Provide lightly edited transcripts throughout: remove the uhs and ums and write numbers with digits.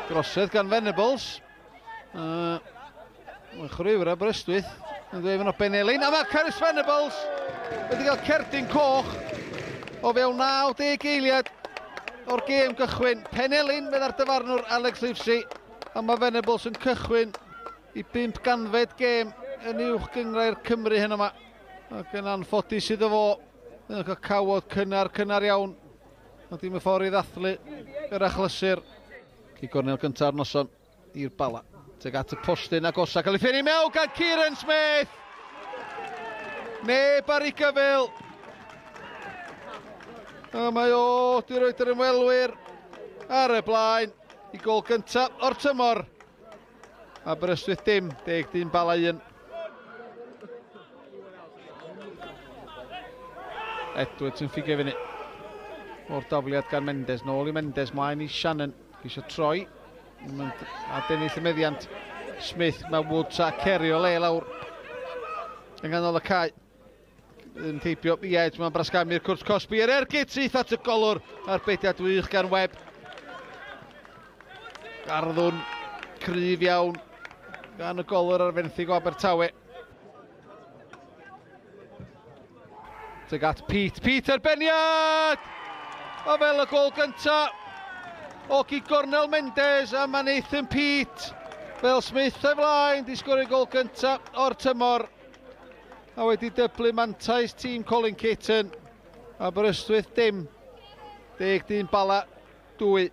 Drosedd gan Venables. Mae'n chwaraewyr Aberystwyth yn dweud fan o Benelin. A mae Cerys Venables wedi cael cerdyn coch o fewn 90 eiliad o'r gêm gychwyn. Penelin fydd ar dyfarnwr Alex Livesey. A mae Venables yn cychwyn i 500fed gêm yn uwch gynghrair Cymru hyn yma. Ac yn anffodus iddo fo, yn cael cawod cynnar iawn. Ond dim y ffordd i ddathlu yr achlysur. Cic gornel gynta'r noson i'r Bala. Tuag at y postyn agosa, cael ei phenio mewn gan Kieran Smith. Neb ar ei gyfyl. A mae o di roed yr ymwelwyr ar y blaen i gôl gyntaf o'r tymor. Aberystwyth dim, 10 Bala 1. Edwards yn ffigio fyny. O'r dafliad gan Mendes, nôl i Mendes, mlaen i Shannon. Eisiau troi a dennill y meddiant. Smith, mae Woods a Kerry o le lawr yng nghanol y cae. Yn teipio i Edge, mae'n brasgamu'r cwrt cosbi. Yr ergyd syth at y golwr a'r bediad wych gan Webb. Garddwn cryf iawn gan y golwr ar fenthyg o Abertawe. Tuag at Pete. Pete erbeniad! A fel y gôl gynta o gi gornel Mendes, a mae Nathan Pete fel Smith o'i flaen di sgorio gôl gynta o'r tymor. A wedi dyblu mantais tîm Colin Caton. Aberystwyth dim. 10 Bala 2.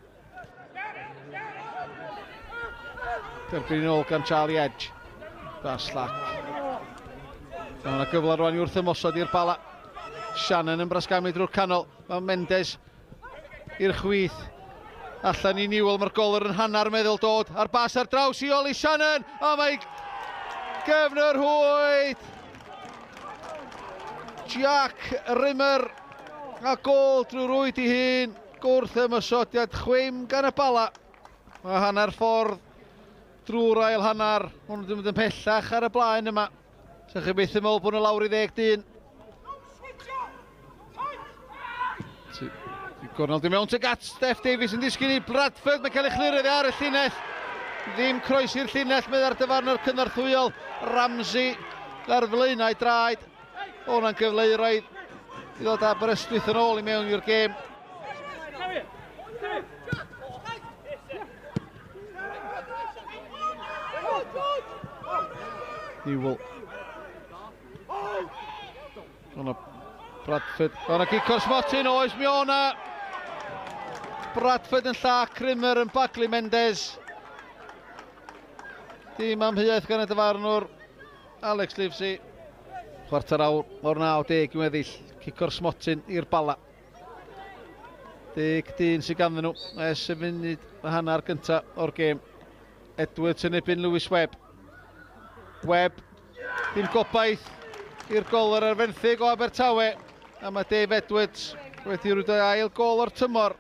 Derbyn yn ôl gan Charlie Edge. Da slac. Mae yna gyfle rwan i wrth ymosod i'r Bala. Shannon yn brasgamu drwy'r canol. Mae Mendes i'r chwith. Allan i Newell, mae'r golwr yn hanner meddwl dod. A'r bas ar draws i Ollie Shannon. A mae gefn yr hwyd. Jack Rimmer. A gôl drwy rwyd i hun. Gwrth ymosodiad chwim gan y Bala. Mae hanner ffordd drwy'r ail hanner. Maen nhw'n mynd yn pellach ar y blaen yma. Sa chi byth yn meddwl bod nhw lawr i 10 dyn. Gornel di mewn tuag at Steph Davies yn disgyn i Bradford. Mae'n cael ei chlirio ar y llinell. Ddim croesi'r llinell, meddai'r dyfarnwr cynorthwyol Ramsey ar flaenau draed. O, hwnna'n gyfle i roed i ddod Aberystwyth yn ôl i mewn i'r gêm. Newell. O'na Bradford. O'na gic o'r smotyn, oes mi o'na. Bradford yn llac, Rimmer yn baglu Mendes. Dim amheuaeth gan y dyfarnwr Alex Livesey. Chwarter awr o'r 90 i weddill. Cic o'r smotyn i'r Bala. 10 dyn sydd ganddyn nhw ers y munud y hanner gyntaf o'r gêm. Edwards yn ebyn Lewis Webb. Webb, dim gobaith i'r golwr ar fenthyg o Abertawe. A mae Dave Edwards wedi rwydo ail gôl o'r tymor.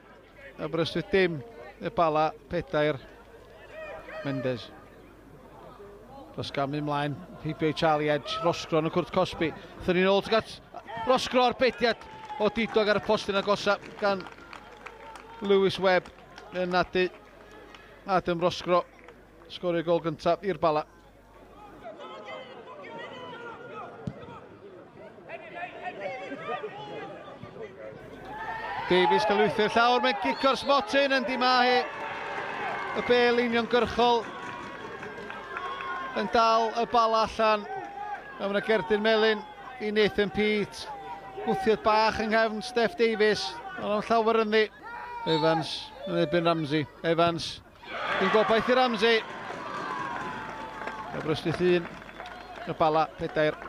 Aberystwyth dim, y Bala 4. Mendes. Brasgamu ymlaen, heibio i Charlie Edge, Rosgro yn y cwrt cosbi. Thyn ni'n ôl tuag at Rosgro ar bediad o didog ar y postyn agosa gan Lewis Webb yn nadu Adam Rosgro. Sgorio gôl gyntaf i'r Bala. Davies cael wythio'r llawr, mae'n gico'r smotyn yn dimahu. Y bel uniongyrchol yn dal y bala allan. A mae yna gerdyn melyn i Nathan Pete. Gwthiad bach yng nghefn Steph Davies, ond o'n llawer ynddi. Evans yn erbyn Ramsey. Evans, dim gobaith i Ramsey. Aberystwyth 1, y Bala 4.